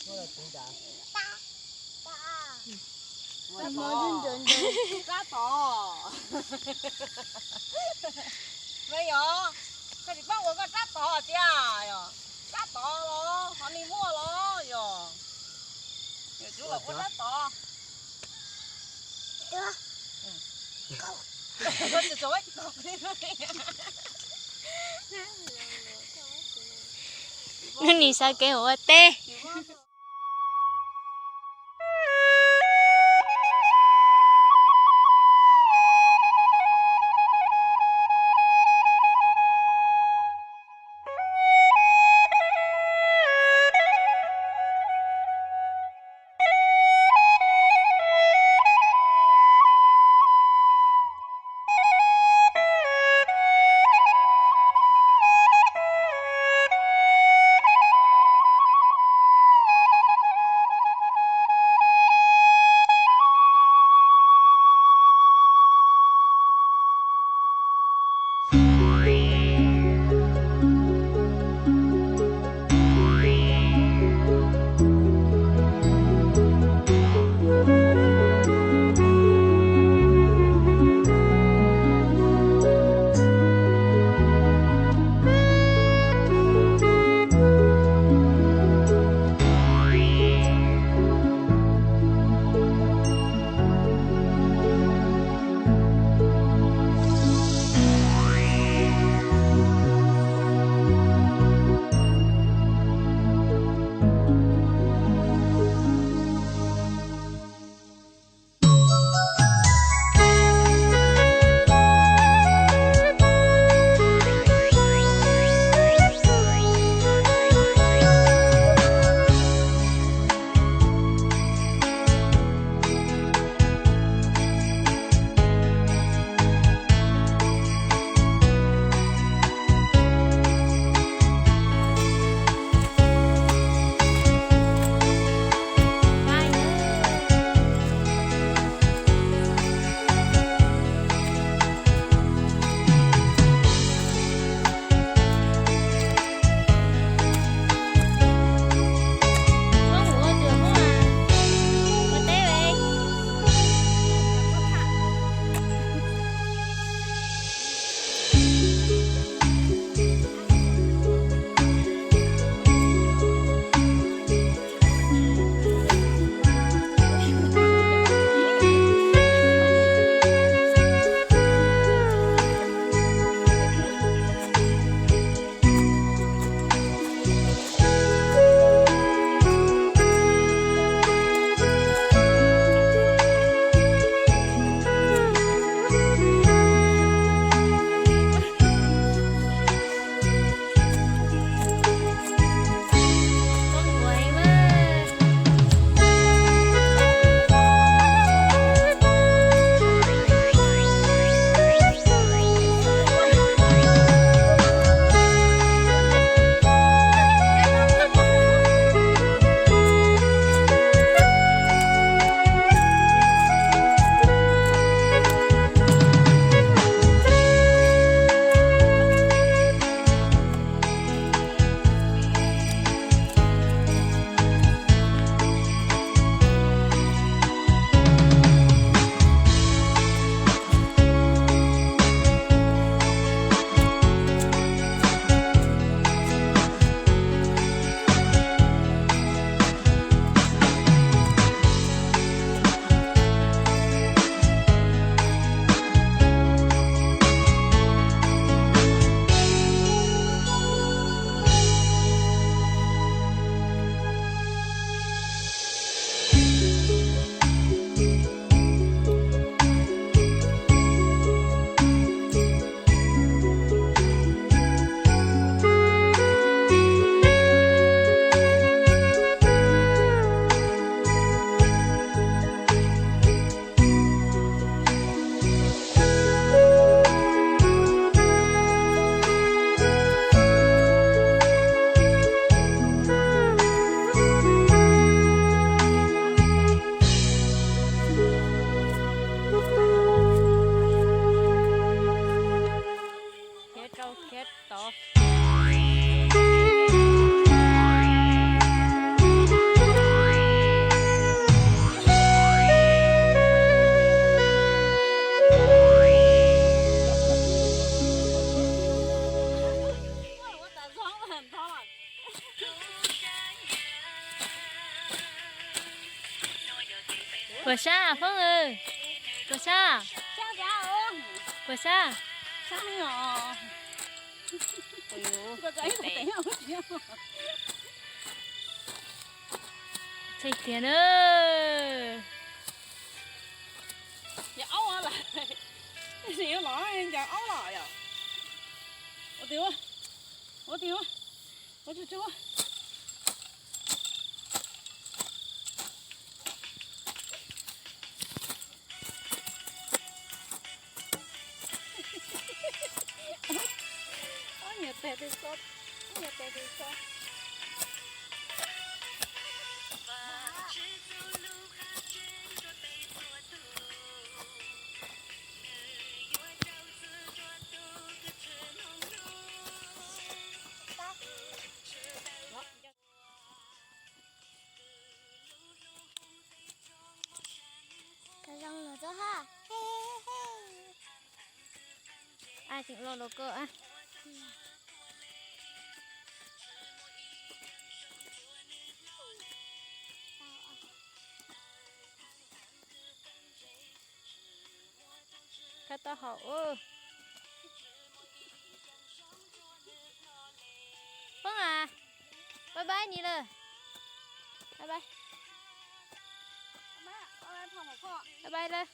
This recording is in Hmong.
Rab tod. Me yom, koj tsis paub ua koj rab tod tiag yom? Rab tod los ho nej muaj los yom? Yog tsuv los ua rab tod. Hnub nim sawv kev mus ua teb. Puas sab Foob? Puas sab? Puas sab? Tseg tiag na. Yog aub los, yog aub los yom. Ua ti ua, ua ti ua, ua tsu tsu. Ob niag tes tus xo, ob niag tes tus xo. Zoo los tso ha. Ai tseem lo los koj a. Khab taub hau. Poob a, bye bye ni lawm. Bye bye. Bye bye lawm.